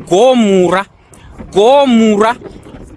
Gomura gomura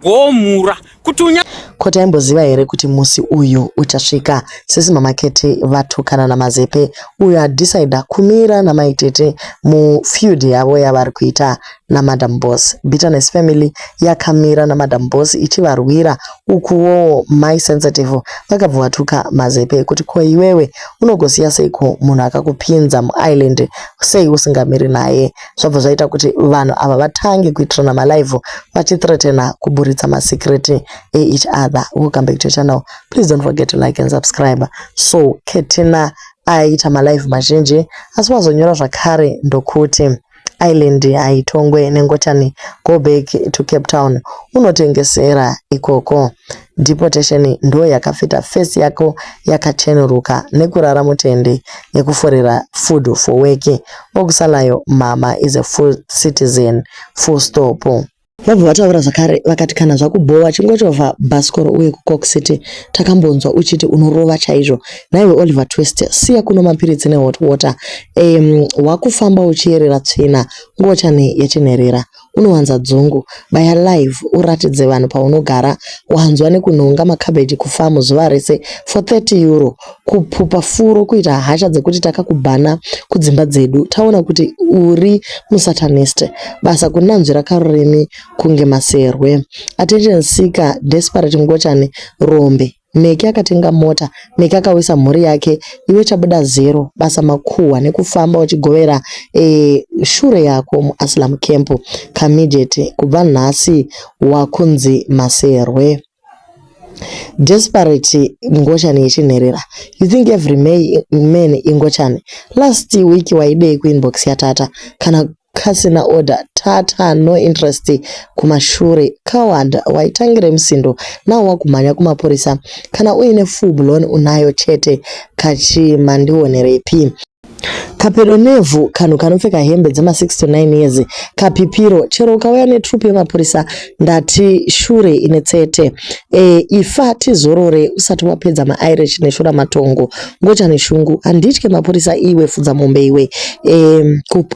gomura kuti unya Ko taimboziva here kuti musi uyu uchasvika? Sisi Mama Ketty vatukana naMazepe uyo adecider kumira naMai Tete mufeud yavo yavari kuita naMadam Boss. Bitterness family yakamira naMadam Boss ichivarwira ukuwo Mai Sensitive vakabva vatuka Mazepe kuti ko iwewe unogosiya seiko munhu akakupinza muisland sei usingamiri naye? Zvabva zvaita kuti vanhu ava vatange kuitirana malive vachithreatena kuburitsa masecret each other. Welcome back to your channel. Please don't forget to like and subscribe. So Ketina aita malive mazhinji asi wazonyora zvakare ndokuti Island haitongwe nengochani go back to Cape Town unotengesera ikoko. Deportation ndo yakafita face yako yakachenuruka nekurara mutende nekuforera food for work okusalayo mama is a full citizen full stop. Vabva vataura zvakare vakati kana zvakubhowa chingochovha bhasikoro uye kuCork City takambonzwa uchiti unorova chaizvo. Nhaiwe Oliver Twist siya kuno mapiritsi nehot water. Um, wakufamba uchiyerera tsvina ngochani yechinherera. Unowanza dzungu. Baya live uratidze vanhu paunogara. Wanzwa nekunhonga macabbage kufarm zuva rese for 30 euro. Kupupa furo kuita hasha dzekuti takakubhana kudzimba dzedu taona kuti uri musatanist. Basa kunanzvira karurimi kunge maserwe. Attention seeker, desperate ngochani, rombe. Meki akatenga mota, Meki akawisa mhuri yake, iwe chabuda zero, basa makuhwa nekufamba uchigovera e, shure yako muAsylum camp kamidget kubva nhasi wakunzi maserwe. Desperate ngochani yechinherera. You think every may, man ingochani. Last week waidei kuinbox yatata kana kasina order tata no interest kumashure coward waitangire musindo now wakumhanya kumapurisa kana uine full blown unayo chete kachimandionerepi Kapedo nevhu kanhu kanopfeka hembe dzema 6 to 9 years kapipiro chero ukauya netrup yemapurisa ndati shure ine tsete e, ifa tizorore usati wapedza mairish neshura matongo ngochani shungu handitye mapurisa iwe fudza mombe iwe e,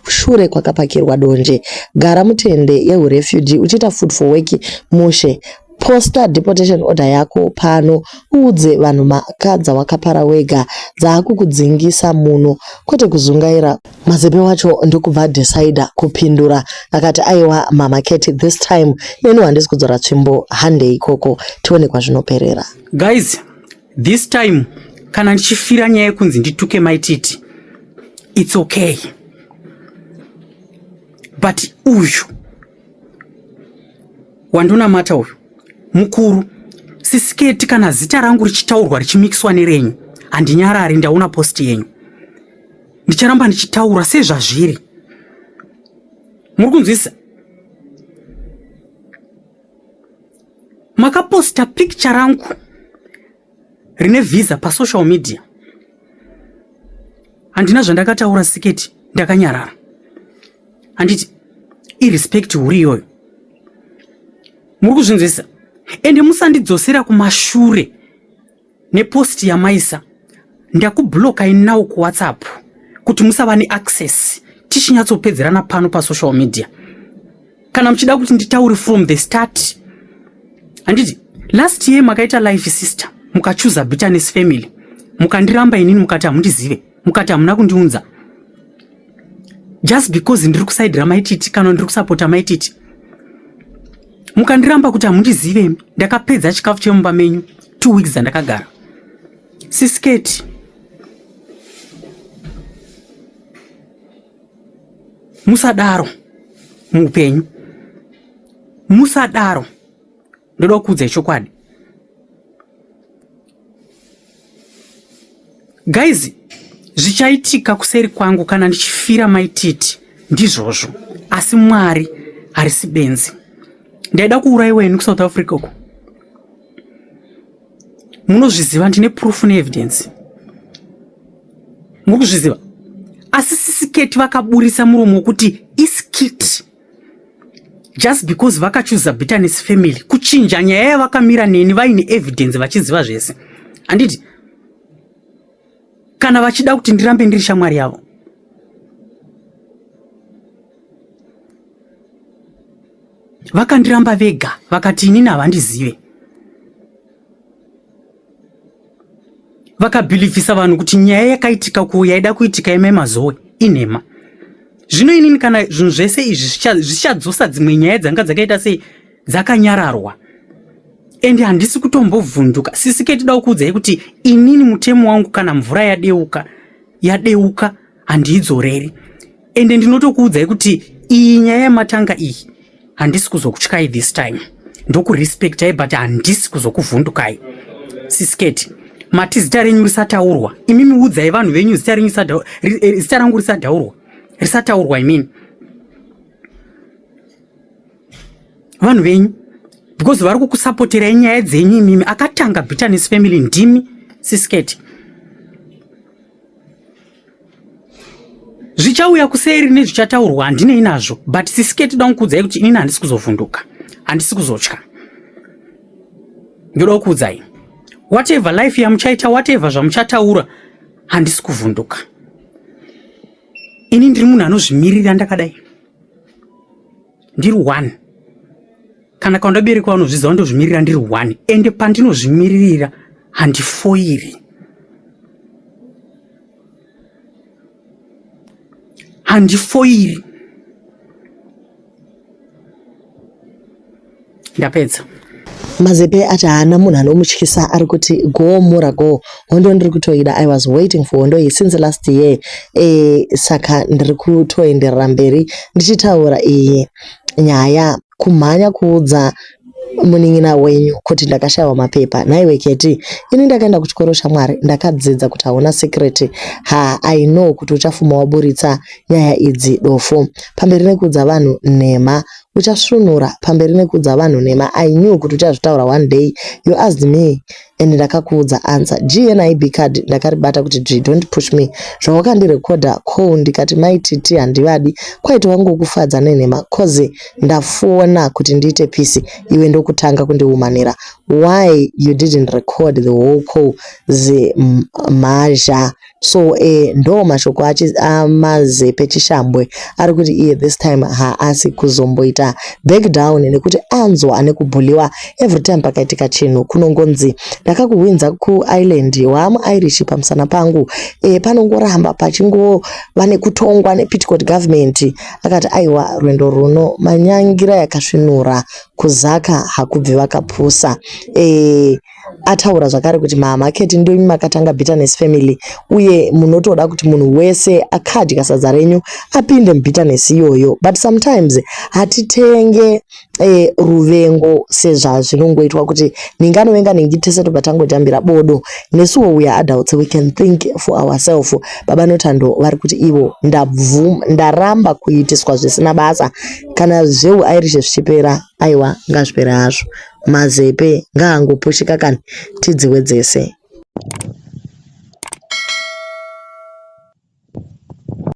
kushure kwakapakirwa donje gara mutende yeurefugee uchiita food for work mushe Posta deportation order yako pano uudze vanhu mhaka dzawakapara wega dzaakukudzingisa muno kwete kuzungaira. Mazepe wacho ndokubva adecider kupindura akati aiwa mama Ketty this time neniwo handisi kudzora tsvimbo handei ikoko tione kwazvinoperera. Guys this time kana ndichifira nyaya yekunzi ndituke Mai Titi it's okay but uyu wandonamata uyu mukuru sisiketi kana zita rangu richitaurwa richimikiswa nerenyu handinyarari ndaona post yenyu ndicharamba ndichitaura sezvazviri muri kunzwisa makaposta picture rangu rine visa pasocial media handina zvandakataura siketi ndakanyarara handiti irespect huri iyoyo muri kuzvinzwisa ende musandidzosera kumashure nepost yamaisa ndakublokai now kuwhatsapp kuti musava neaccess tichinyatsopedzerana pano pasocial media kana muchida kuti nditaure from the start handiti last year makaita life sister mukachuza bitterness family mukandiramba inini mukati hamundizive mukati hamuna kundiunza just because ndiri kusaidira maititi kana ndiri kusapota maititi mukandiramba kuti hamundizive ndakapedza chikafu chemumba menyu two weeks dzandakagara sisiketi musadaro muupenyu musadaro ndoda kukuudzai chokwadi guys zvichaitika kuseri kwangu kana ndichifira maititi ndizvozvo asi mwari harisi benzi ndaida kuurayiwa ini kusouth africa uko munozviziva ndine proof neevidence muri kuzviziva asi sisiketi vakaburisa muromo wekuti iskit just because vakachuza bitterness family kuchinja nyaya yavakamira neni vaine evidence vachiziva zvese handiti kana vachida kuti ndirambe ndiri shamwari yavo. Vakandiramba vega vakati inini havandizive. Vakabhilivhisa vanhu kuti nyaya yakaitika ku yaida kuitika yemai Mazowe inhema. Zvino inini kana zvinhu zvese izvi zvichadzosa dzimwe nyaya dzanga dzakaita sei dzakanyararwa. Ende handisi kutombovhunduka. Sisi Keti da kuudzai kuti inini mutemo wangu kana mvura yadeuka yadeuka handiidzoreri. Ende ndinotokuudzai kuti iyi nyaya yamatanga iyi handisi kuzokutyai this time. Ndokurespectai but handisi kuzokuvhundukai. Sisi Keti, mati zita renyu risataurwa. Imimi udzai vanhu venyu zita renyu zita rangu risataurwa. Risataurwa imini. Vanhu venyu because vari kukusapoterai nyaya dzenyu imimi. Akatanga bitterness family ndimi Sisi Keti. Zvichauya kuseri nezvichataurwa handinei nazvo, but Sisi Keti da kukuudzai kuti inini handisi kuzovhunduka, handisi kuzotya. Ndoda kukuudzai whatever life yamuchaita, whatever zvamuchataura, handisi kuvhunduka. Ini ndiri munhu anozvimirira ndakadai, ndiri one. Kana kaundaberekwa unozviziva, ndozvimirira ndiri one, ende pandinozvimiririra handifoiri. Handifoiri. Ndapedza. Mazepe ati haana munhu anomutyisa, ari kuti go mura go, hondo ndiri kutoida. I was waiting for hondo iyi since last year. Saka ndiri kutoenderera mberi ndichitaura iyi nyaya. Kumhanya kuudza munin'ina wenyu kuti ndakashaiwa mapepa. Nhaiwe Keti, ini ndakaenda kuchikoro shamwari, ndakadzidza kuti hauna secret. Ha, I know kuti uchafuma waburitsa nyaya idzi dofo. Pamberi nekuudza vanhu nhema, uchasvunura. Pamberi nekuudza vanhu nhema. I knew kuti uchazvitaura one day. You asked me and ndakakuudza answer. GNIB card ndakaribata kuti dzvi, don't push me. Zvawakandirekodha call ndikati mai Titi handivadi, kwaitova ngokufadza nenhema cause ndafona kuti ndiite peace iwe ndokutanga kundiumanira. Why you didn't record the whole call zimhazha? So ndo mashoko aMazepe Chishambwe ari kuti iye this time haasi kuzomboita back down nekuti anzwa ane kubhuliwa every time pakaitika chinhu kunongonzi ndakakuhwinza kuIreland waamuIrish pamusana pangu. Panongoramba pachingova nekutongwa nepitcot government. Akati aiwa rwendo runo manyangira yakasvinura kuzaka hakubvi vakapusa. Ataura zvakare kuti mama Keti ndimi makatanga bitterness family uye munotoda kuti munhu wese akadya sadza renyu apinde mubitterness iyoyo, but sometimes hatitenge ruvengo sezvazvinongoitwa kuti ningi anovenga ningi tese tobva tangotambira bodo. Nesuwo we are adults, we can think for ourselves. Baba Nothando vari kuti ivo ndaramba kuitiswa zvisina basa. Kana zveuIrish zvichipera, aiwa ngazvipere hazvo. Mazepe ngaangopushika kani tidziwe dzese.